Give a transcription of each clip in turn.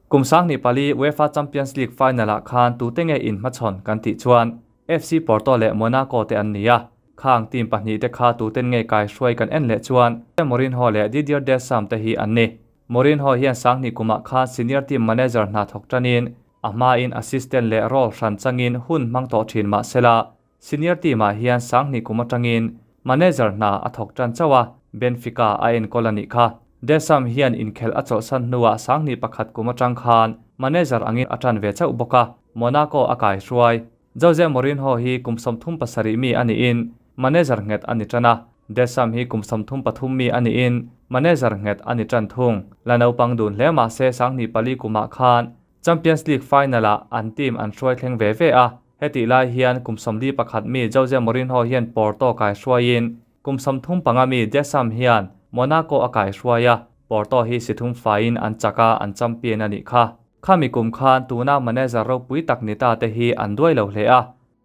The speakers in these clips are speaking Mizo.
Kum 2004 UEFA Champions League final-ah khan tute nge inhmachhawn kan tih chuan FC Porto leh Monaco te an ni a. Khang team pahnihte kha tuten nge kaihruai kan en leh chuan Mourinho leh Didier Deschamps te hi an ni. Mourinho hian 2000 kumah khan senior team manager hna thawk tanin a hmain assistant leh role hran changin hun hmang tawh thin mah sela senior team-ah hian 2000 kum atangin manager hna a thawk tan chauh a, Benfica a enkawl a nih kha. Deschamps hian inkhelh a chawlhsan hnuah 2001 kum atang khan manager angin a tan ve chauh bawk a, Monaco a kaihruai. Jose Mourinho hi kum 37 mi a niin manager nghet a ni tan a, Deschamps hi kum 33 mi a niin manager nghet a ni tan thung. La naupang dun hle mah se 2004 kumah khan Champions League final-ah an team an hruai thleng ve ve a, hetih lai hian kum 41 mi Jose Mourinho hian Porto kaihruaiin kum 35 mi Deschamps hian Monaco a kaihruai a, Porto hi si thum faiin an chak a, an champion a nih kha. Khami kum khan tuna manager ropui tak ni ta te hi an duai lo hle a.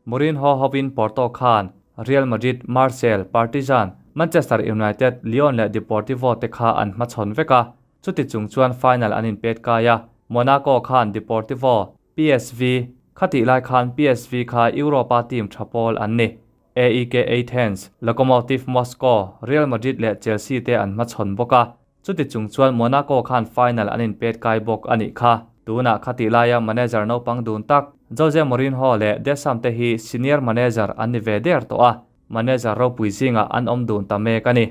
Mourinho hovin Porto khan Real Madrid, Marseille, Partizan, Manchester United, Lyon leh Deportivo te kha an hmachhawn vek a. Chuti chung chuan final an inpet kai a, Monaco khan Deportivo, PSV, khatih lai khan PSV kha Europa team tha pawl an ni. AEK Athens, Lokomotiv Moscow, Real Madrid leh Chelsea te an hmachhawn bawk a. Chuti chung chuan Monaco khan final an inpet kai bawk a nih kha. Tunah khatih laia manager naupang dun tak Jose Mourinho leh Deschamps te hi senior manager an ni ve der tawh a, manager ropui zingah an awm dun ta mek a ni.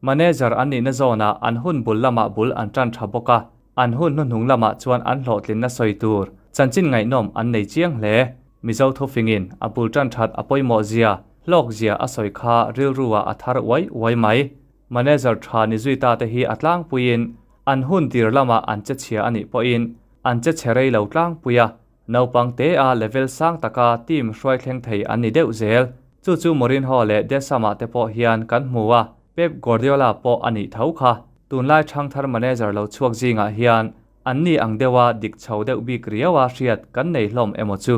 Manager an nihna zawnah an hun bul lamah bul an tan tha bawk a, an hun hnuhnung lamah chuan an hlawhtlinna sawi tur chanchin ngaihnawm an nei chiang hle. Mizo thufingin a bul tan that a pawimawh zia, hlawk zia a sawi kha rilruah a thar uai uai mai. Manager tha ni zui ta te hi a tlangpuiin an hun tir lamah an che chhia a nih pawhin an che chhe rei lo tlangpui a, naupang te a level sang taka team hruai thleng thei an ni deuh zel. Chu chu Mourinho leh Deschamps te pawh hian kan hmu a, Pep Guardiola pawh a nih tho kha. Tunlai thangthar manager lo chhuak zingah hian an ni ang deuha dik chho deuh bik riaua hriat kan nei hlawm emaw chu.